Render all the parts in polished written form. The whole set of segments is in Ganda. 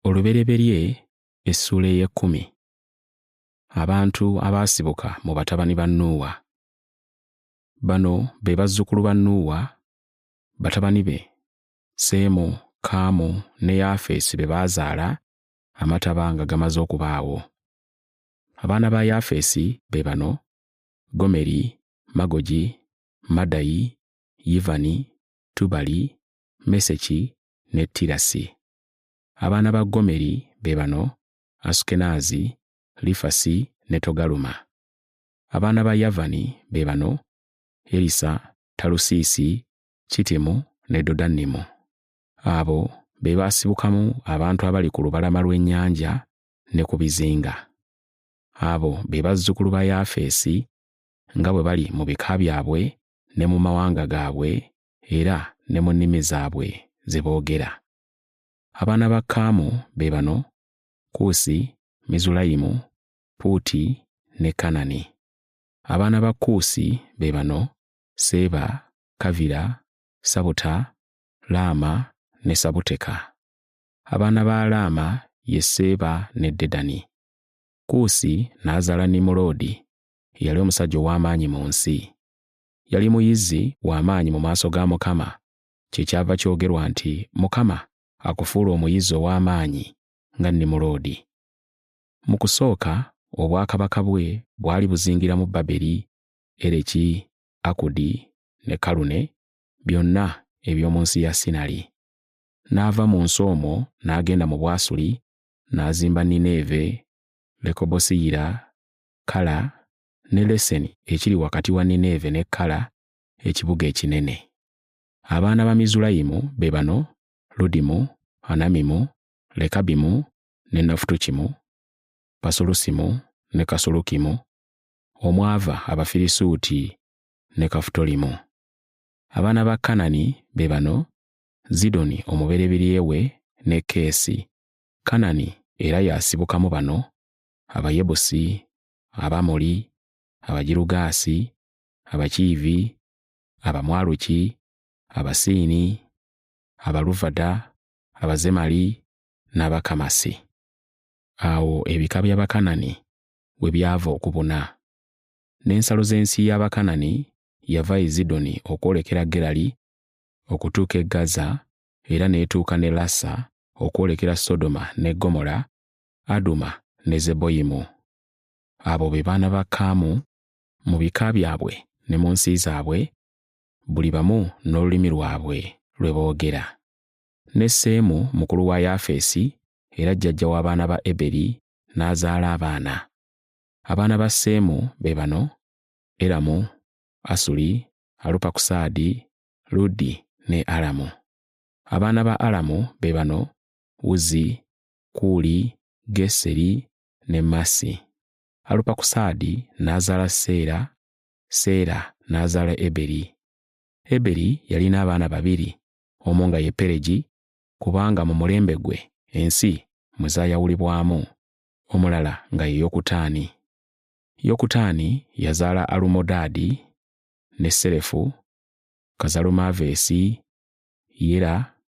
Olubereberye essuula ey'ekkumi. Abantu abaasibuka mu batabani ba Nuuwa. Bano be bazzukulu ba Nuuwa, batabani be Seemu, Kaamu ne Yafeesi be baazaala amataba nga gamaze okubaawo. Abaana ba Yafeesi be bano: Gomeri, Magogi, Madayi, Yivani, Tubali, Meseki ne Tirasi. Abaana ba Gomeri be bano: Asukenaazi, Lifasi ne Togaluma. Abaana ba Yavani be bano: Erisa, Talusiisi, Kitimu ne Dodanimu. Abo be baasibukamu abantu abali ku lubalama lw'ennyanja ne ku bizinga. Abo be bazzukulu ba Yafeesi nga bwe bali mu bika byabwe ne mu mawanga gaabwe era ne mu nnimi zaabwe ze boogera. Abaana ba Kaamu be bano: Kuusi, Mizulayimu, Puuti ne Kanani. Abaana ba Kuusi be bano: Seeba, Kavira, Sabuta, Laama ne Sabuteka. Abaana ba Laama ye Seeba ne Dedani. Kuusi n'azaala Nimuloodi, eyali omusajja ow'amaanyi mu nsi. Yali muyizzi w'amaanyi mu maaso ga Mukama, kyekyava kyogerwa nti Mukama akufuula omuyizzi ow'amaanyi nga Nimuloodi. Mu kusooka obwakabaka bwe bwali buzingiramu Baberi, Ereki, Akudi ne Kalune, byonna eby'omu nsi ya Sinali. N'ava mu nsi omwo n'agenda mu Bwasuli, n'azimba Nineeve, Lekobosiyira, Kala ne Leseni ekiri wakati wa Nineeve ne Kala, ekibuga ekinene. Abaana ba Mizulayimu be bano: Ludimu, Anamimu, Lekabimu ne Nafutukimu, Pasulusimu ne Kasulukimu, omwava Abafirisuuti ne Kafutolimu. Abaana ba Kanani be bano: Zidoni omubereberye we ne Keesi. Kanani era yasibukamu bano: Abayebusi, Abamoli, Abagirugaasi, Abakiivi, Abamwaluki, Abasiini, Abaluvada, Abazemali n'Abakamasi. Awo ebika by'Abakanani we byava okubuna. N'ensalo z'ensi y'Abakanani yava e Zidoni okwolekera Gerali okutuuka e Gaza era n'etuuka ne Lasa okwolekera Sodoma ne Ggomola, Aduma ne Zeboyimu. Abo be baana ba Kaamu mu bika byabwe ne mu nsi zaabwe, buli bamu n'olulimi lwabwe lwe boogera. Ne Seemu mukulu wa Yafeesi era jjajja w'abaana ba Eberi n'azaala abaana. Abaana ba Seemu be bano: Eramu, Asuli, Alupakusaadi, Ludi ne Alamu. Abaana ba Alamu be bano: Wuzi, Kuuli, Geseri ne Masi. Alupakusaadi n'azaala Seera, Seera n'azaala Eberi. Eberi yalina abaana babiri, omu nga ye Peregi, kubanga mu mulembe gwe ensi mwe zaayawulibwamu, omulala nga ye Yokutaani. Yokutaani yazaala Alumodaadi ne Serefu, Kazalumaveesi, Yera,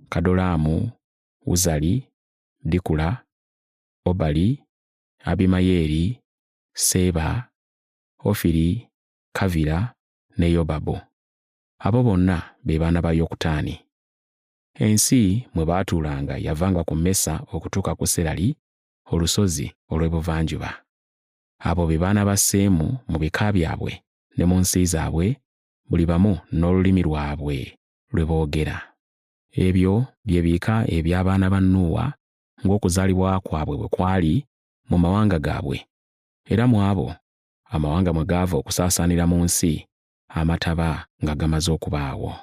Kadolaamu, Wuzali, Dikula, Obali, Abimayeeri, Seeba, Ofiri, Kavira ne Yobabu. Abo bonna be baana ba Yokutaani. Ensi mwe baatuulanga yavanga ku Mesa okutuuka ku Serali, olusozi olw'ebuvanjuba. Abo be baana ba Seemu mu bika byabwe ne mu nsi zaabwe, buli bamu n'olulimi lwabwe lwe boogera. Ebyo bye bika eby'abaana ba Nuuwa ng'okuzaalibwa kwabwe bwe kwali mu mawanga gaabwe, era mu abo amawanga mwe gaava okusaasaanira mu nsi amataba nga gamaze okubaawo.